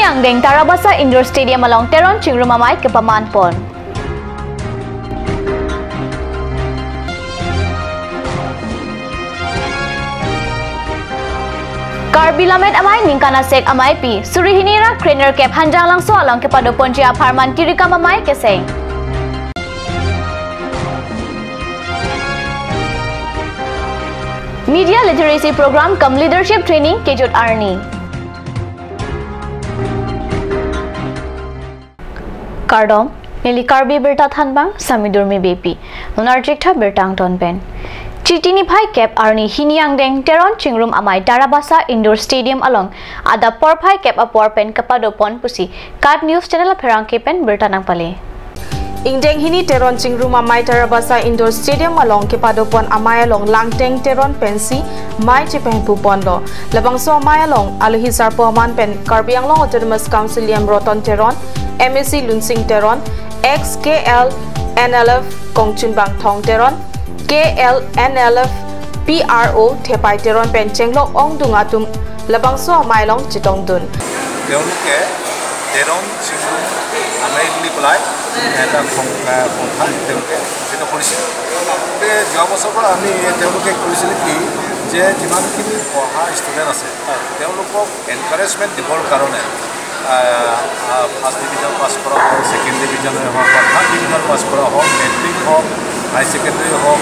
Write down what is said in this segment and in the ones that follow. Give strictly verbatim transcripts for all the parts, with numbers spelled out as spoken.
Angdeng Tarabasa Indoor Stadium along Teron Chingrum Amei kepaman pon. Karbi Lammet Amei ningkan asek ameipi suri hini ra krenerkep Hanjanglangso along kepado ponji apharman tirikam amei keseng. Media Literacy Program cum Leadership Training kejut arni. Kardom, neli Karbi Birta thanbang Sami Durmi Beypi. Non arjik tha birta angton pen. Chiti niphai kep arni hini angdeng Teron Chingrum Amei Tarabasa Indoor Stadium along adap porphai kep apor pen kepado pon pusi KAT News Channel apherangke pen birta nangpale. Ingdeng hini Teron Chingrum Amei Tarabasa Indoor Stadium along kepado pon amei along Langteng Teron pensi mei chepengpu ponlo. Labangso amei along alohi sarpo aman pen Karbi Anglong Autonomous Council E M Roton Teron, M A C Lunsing Teron, ex K L N L F Kongchunbang Thong Teron, K L N L F P R O Thepai Teron pen chenglok ongdung atum labangso amei along chetongdun. তেওঁলোকে তেৰণ চিংগুম আমে বুলি পেলাই এটা সং-, আহ, সন্থা তেওঁলোকে গঠিত কৰিছিল। গতিকে যোৱা বছৰৰ পৰা আমি, তেওঁলোকে কৰিছিলে কি, যে যিমানখিনি পঢ়া ষ্টুডেণ্ট আছে, তেওঁলোকক এনকাৰেজমেণ্ট দিবৰ কাৰণে, আহ, আহ, ফাৰ্ষ্ট ডিভিজন পাছ কৰা হওক, ছেকেণ্ড ডিভিজনে হওক বা থাৰ্ড ডিভিজন পাছ কৰা হওক, মেট্ৰিক হওক, হাই ছেকেণ্ডেৰী হওক,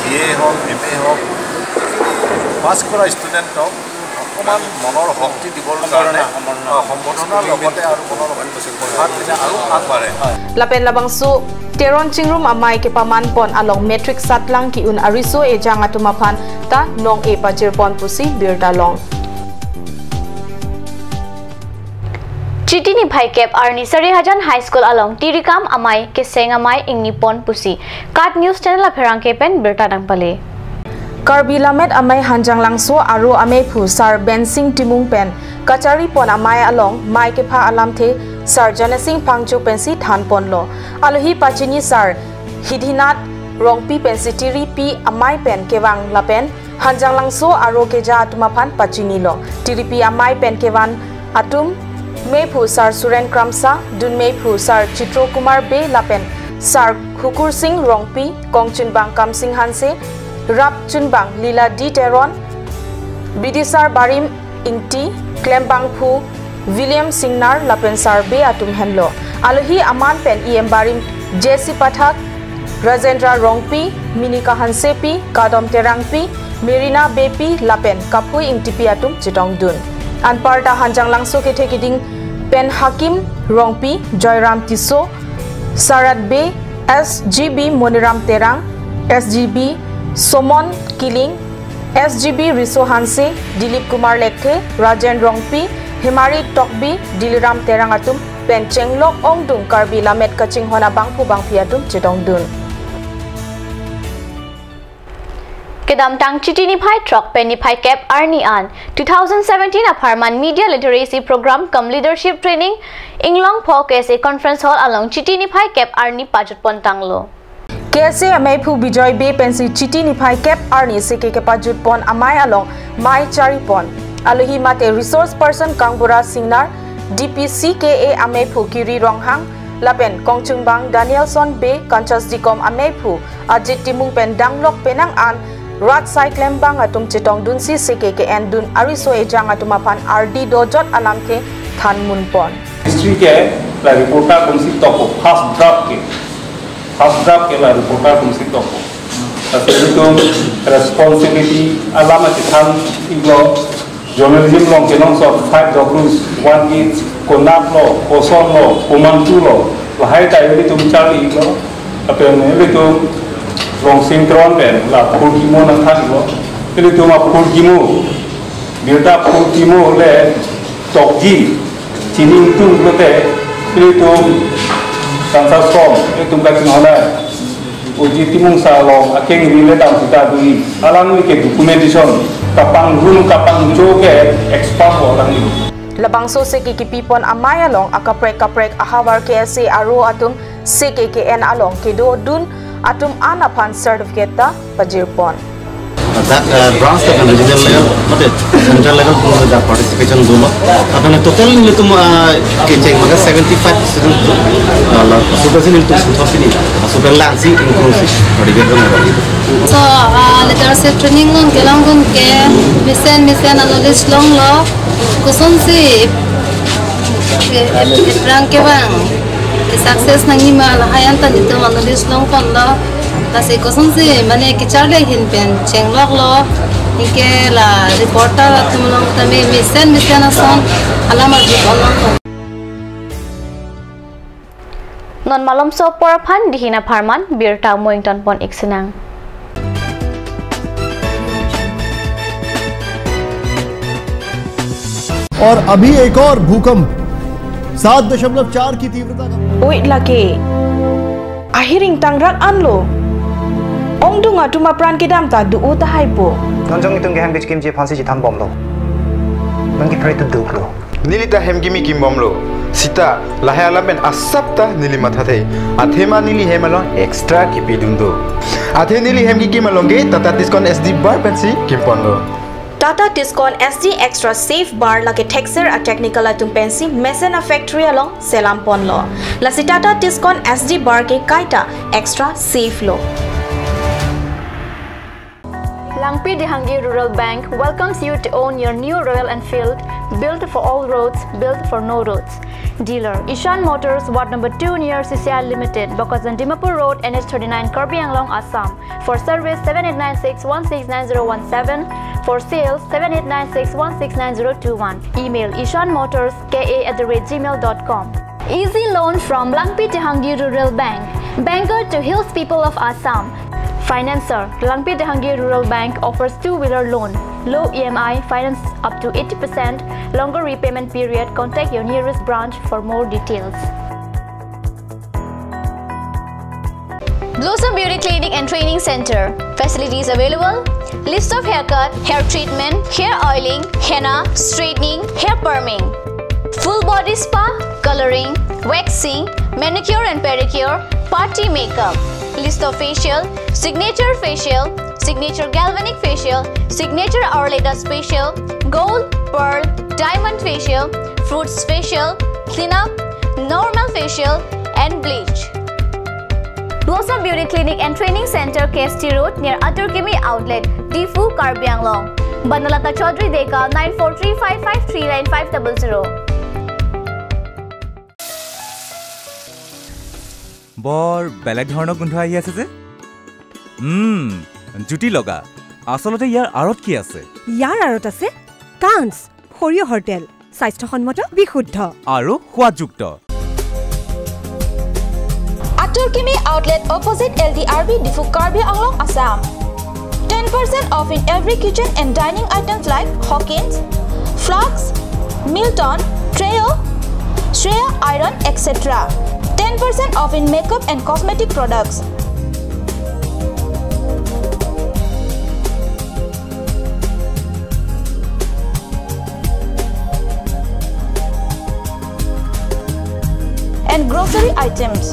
বি এ হওক, এম এ হওক, পাছ কৰা ষ্টুডেণ্টক অকণমান মনৰ শক্তি দিবৰ কাৰণে, সম্বৰ্ধনা, সম্বৰ্ধনা। আহ, সম্বৰ্ধনাৰ লগতে আৰু মনৰ শক্তি দিবৰ কাৰণে আৰু আগবাঢ়ে। Lapen labangso Teron Chingrum Amei kepaman pon along matric satlang ki-un ariso ejang atum aphan ta nong-e pajir pon pusi birta long. Chiti niphai kep arni Sarihajan High School along tirikam amei keseng amei ingni pon pusi KAT News Channel apherangke pen birta nangpale. Karbi Lammet Amei Hanjanglangso aro ameiphu Sar Bensing Timung pen kachari pon amei along mei kepha alamthe Sar Janesing Phangcho pensi than ponlo. Alohi pachini Sar Hidhinath Rongpi pensi tiripi amei pen kevang lapen Hanjanglangso aro keja atum aphan pachinilo. Tiripi amei pen kevan atum meiphu Sar Suren Kramsa, dun meiphu Sar Chitro Kumar Bey lapen Sar Hukur Sing Rongpi, kongchunbang Kamsing Hanse, rapchunbang Lila D Teron, bidisar barim Ingti, klembangphu William Singnar lapen Sar Bey atum henlo. Alohi aman pen E M barim J C Pathak, Rajendra Rongpi, Minika Hansepi, Kadom Terangpi, Merina Beypi lapen Kaphui Ingtipi atum chetongdun. Anparta Hanjanglangso kethe keding pen Hakim Rongpi, Joyram Tisso, Sarat Bey, S G B Moniram Terang, S G B Somon Killing, S G B Riso Hanse, Dilip Kumar Lekthe, Rajen Rongpi, Hemari Tokbi, Diliram Terang atum pen chenglok ongdung Karbi Lammet kachinghon abangphu bangphi atum chetongdun. Kedamtang Chiti niphai throk pen niphai kep arni an two thousand seventeen apharman Media Literacy Program cum Leadership Training Inglongpho K S A Conference Hall along Chiti niphai kep arni pajut pon tanglo. K S A ameiphu Bijoy Bey pensi Chiti niphai kep arni seke kepajut pon amei along mei chari pon. Alohi mate resource person Kangbura Singnar, D P C K A ameiphu Kiri Ronghang, lapen kongchungbang Danielson Bey, Kanchas Dikom ameiphu Ajit Timung pen danglok penang an rat sai klembang atum chetongdunsi seke ke-endun ariso ejang atum aphan ardi dojot alamthe thanmun pon. History ke la reporter atumsi tokpo, first draft ke, first draft ke la reporter atumsi tokpo. Lasi itum responsibility alam ake than iklo, journalism along kenangsot five Ws, one is konatlo, kosonlo, komantulo, lahai ta ilitum charli iklo. Lapen ilitum Longsing Teron pen la phurkimo nangthanlo. Ilitum aphurkimo, birta phurkimo le tokji, chini ingtung pulote, ilitum kangsam, ilitum kachinghon ai Ajit Timung sar along akengri le dam sita dui. Alangli ke documentation kapangrum kapangcho ke expert lo alangli. Labangso seke kepipon amei along akaprek kaprek ahavar K S A aro atum seke ke-en along kedodun atum an aphan certificate ta pajir pon. Dak, eh, branch ta regional level, mate central level pun dak participation dolo. Apane total nelitum, eh, kecheng maka seventy five student do. Laso besi nelitum puthot pini. Laso pen langsi inclusive participation dolo. So, ah, leadership training along kelong dun ke mesen mesen a-knowledge longlo. Kosonsi, eh, eh, rang kevang, ke success nangji ma lahai anta nelitum a-knowledge longponlo. Lasi kosonsi mane kecharli ahin pen chengloklo, anke la reporter atum along tame mesen mesen ason alam arjuponlongpo. Non malomso apor aphan dihina pharman birta mo ingtonpon iksinang. और अभी एक और भूकंप सात दशमलव चार की तीव्रता का। Oi lake. Ahiring tangrak anlo. Ongdung atum apran kedam ta do-o tahai po. Non jong itum ke hem kechikimji aphansi chithanbomlo. Non ke pray to do lo. Neli ta hem kimi kimbomlo. Sita, lahai alam pen asap ta neli mathathe. Athema neli hem along extra kipidun do. Athe neli hem kikim along ke Tata Tiscon S D bar pensi kimponlo. Tata Tiscon S D Extra Safe Bar lake Thekser a-technical atum pensi mesen a-factory along selamponlo. Lasi Tata Tiscon S D Bar ke kaita extra safe lo. Langpi Dehangi Rural Bank welcomes you to own your new Royal Enfield, built for all roads, built for no roads. Dealer, Ishan Motors, Ward number two near C C I Limited, Bokajan Dimapur Road, N H thirty-nine, Karbi Anglong, Assam. For service, seven eight nine six one six nine zero one seven. For sales, seven eight nine six one six nine zero two one. Email, ishan motors K A at the rate gmail dot com. Easy loan from Langpi Dehangi Rural Bank, banker to hills people of Assam. Financer, Langpi Dehangi Rural Bank offers two-wheeler loan, low E M I, finance up to eighty percent, longer repayment period. Contact your nearest branch for more details. Blossom Beauty Clinic and Training Center. Facilities available: list of haircut, hair treatment, hair oiling, henna, straightening, hair perming, full body spa, coloring, waxing, manicure and pedicure, party makeup, list of facial, signature facial, signature galvanic facial, signature or latest facial, gold, pearl, diamond facial, fruits facial, cleanup, normal facial, and bleach. Blossom Beauty Clinic and Training Center, K S T Road, near Atur Kimi Outlet, Diphu, Karbi Anglong. Banalata Chaudhary Deka, nine four three five five three nine five double zero. বৰ বেলেগ ধৰণৰ গোন্ধ আহি আছে যে। উম, জুতি লগা। আচলতে ইয়াৰ আঁৰত কি আছে? ইয়াৰ আঁৰত আছে কাঞ্চ, সৰিয়হৰ তেল, স্বাস্থ্যসন্মত, বিশুদ্ধ আৰু সোৱাদযুক্ত। Atur Kimi Outlet, opposite L D R B, Diphu, Karbi Anglong, Assam. Ten percent off in every kitchen and dining items like Hawkins, Flask, Milton, Trio, Shreya Iron, et cetera. Ten percent off in makeup and cosmetic products. And grocery items.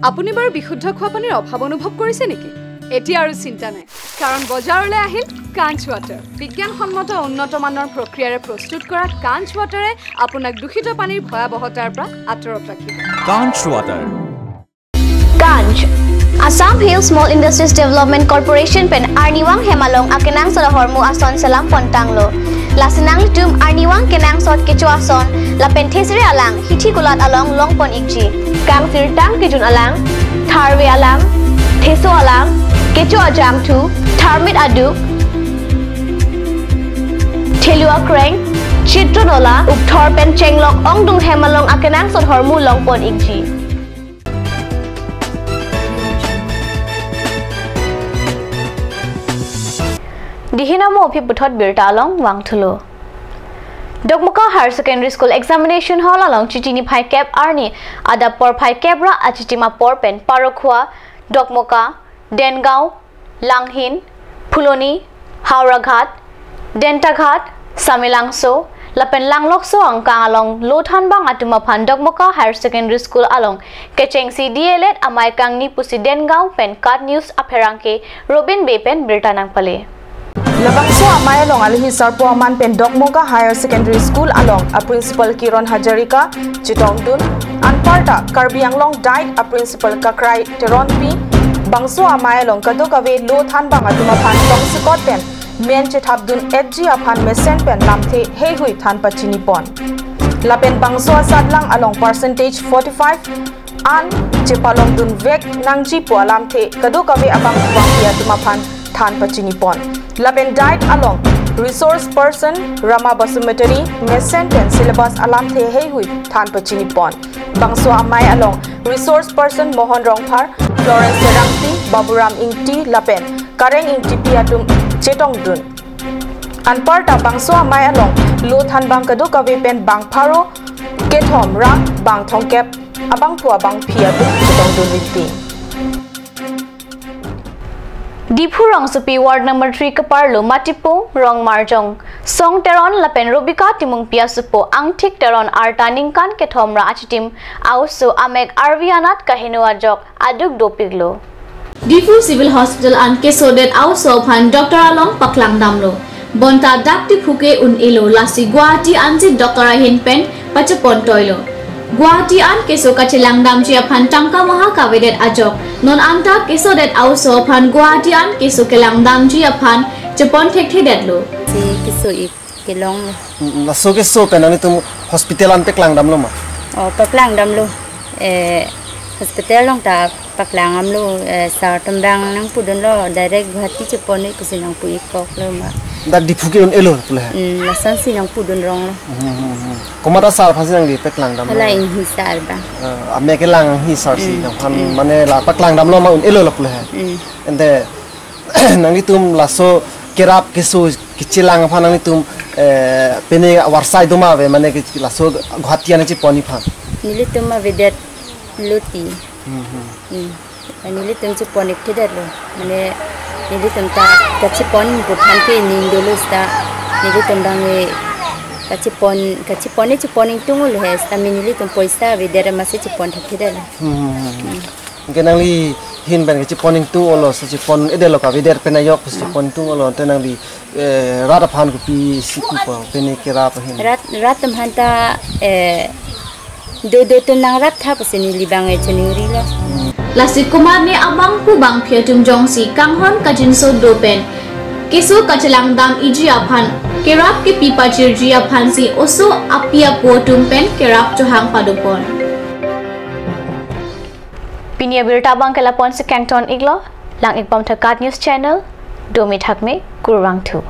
আপুনি বাৰু বিশুদ্ধ খোৱা পানীৰ অভাৱ অনুভৱ কৰিছে নেকি? এতিয়া আৰু চিন্তা নাই, কাৰণ বজাৰলৈ আহিল কাঞ্চ ৱাটাৰ। বিজ্ঞানসন্মত উন্নত মানৰ প্ৰক্ৰিয়াৰে প্ৰস্তুত কৰা কাঞ্চ ৱাটাৰে আপোনাক দূষিত পানীৰ ভয়াৱহতাৰ পৰা আঁতৰত ৰাখিব। কাঞ্চ water. Kanch, Assam Hill Small Industries Development Corporation pen arnivang hem along akenangsot ahormu ason selam pontanglo. Lasi nanglitum arnivang kenangsot kecho ason lapen thesere alang hithi kulat along longpon ikji. Kangsirtang kejun alang, tharve alang, theso alang, kecho ajangthu, tharmit aduk, thelu akreng, chitro nola, ukthor pen chenglok ongdung hem along akenangsot hormu longpon ikji. Dihina mo aphi puthot birta along vangthulo. Dokmoka Higher Secondary School Examination Hall along Chiti niphai kep arni adap porphai kep ra achitim apor pen Parokhuwa, Dokmoka, Dengaon, Langhin, Phuloni, Howraghat, Dentaghat, Samelangso, lapen Langlokso angkang along loh thanbang atum aphan Dokmoka Higher Secondary School along kechengsi D L Ed amei kangni pusi Dengaon pen KAT News apherangke Robin Bey pen birta nangpale. Labangso amei along alohi sarpo aman pen Dokmoka Higher Secondary School along a Principal Kiron Hazarika chetongdun, anparta Karbi Anglong DIET a Principal Kakrai Teronpi, bangso amei along kadokave loh thanbang atum aphan tongsekot pen men chethapdun-etji aphan mesen pen lamthe heihui than pachinipon. Lapen bangso asatlang along percentage forty-five an chepalongdunvek nangji pu alamthe kadokave abang abangpi atum aphan than pachinipon. Lapen DIET along resource person Rama Basumatary mesen pen syllabus alamthe heihui than pachinipon. Bangso amei along resource person Mohon Rongphar, Florence Terangpi, Baburam Ingti lapen Kareng Ingtipi atum chetongdun. Anparta bangso amei along loh thanbang kadokave pen bang pharo kethom ra bang thomkep abangphu abangpi atum chetongdun rinti. Diphu rongsopi ward number three kaparlo Matipung, Rongmarjong, Song Teron lapen Robika Timungpi asopo Angthik Teron arta ningkan kethom ra achitim a-oso amek arvi anat kaheno ajok aduk dopiklo. Diphu Civil Hospital an kesodet a-oso aphan doctor along paklangdamlo. Bonta dak Diphu ke un-elo, lasi Guwahati ansi doctor ahin pen pachepon toilo. Guwahati an keso kachelangdamji aphan tangka maha kavedet ajok non anta kesodet a-oso aphan Guwahati an keso kelangdamji aphan chepon thekthedetlo. Si keso ik kelong lo. Mm, laso keso pen nanglitum hospital an paklangdamlo ma? Oh, paklangdamlo. Eh, hospital along ta paklang damlo, eh, sir atum abang nangpudunlo, direct Guwahati chepon-ik pusi nangpu-ik koklo ma. Dak Diphu ke un-elo pulo he? Hmm, lasonsi nangpudun ronglo. Hmm, hmm, hmm. Komat asar aphansi nangli paklangdamlo? Hala inghi sir abang. Eh, amek kelang hi sir si, hmm, nangphan, hmm, mane la paklangdamlo ma un-elo lapulo he. Hmm. Ante nanglitum laso kerap keso kachelang aphan nanglitum, eh, pine avarsai do ma ave, mane ke laso Guwahati an chepon-ik aphan? Nelitum avedetlo ti. Hmm, hmm. Hmm. Nelitum chepon-ik thedetlo. Mane nelitum ta kachepon pu aphan ke ning dolo seta. Nelitum abang e kachepon, kachepon e chepon ingtung lo he seta, mane nelitum poisa avedet amatsi chepon thekthedetlo. Hmm, hmm, hmm, hmm. Hmm. Anke nangli ahin pen kachepon ingtung olo, si chepon-edetlo, kavedet pen ajok, si, hmm, chepon ingtung olo, ante nangli, eh, rat aphan kopisi pupo, pine kerap ahin? Rat, rat atum aphanta, eh, dodo atum nangrap tha pusi neli abang e choningrilo. Lasi komatne abangphu abangpi atum jongsi kanghon kachinso do pen keso kachelangdam-ikji aphan kerap kepi pachirji aphansi oso api apo atum pen kerap chohang padopon. Pini abirta abang ke lapu-ansi kangton-iklo, lang-ikbom tha KAT News Channel, domi thakme, kurvangthu.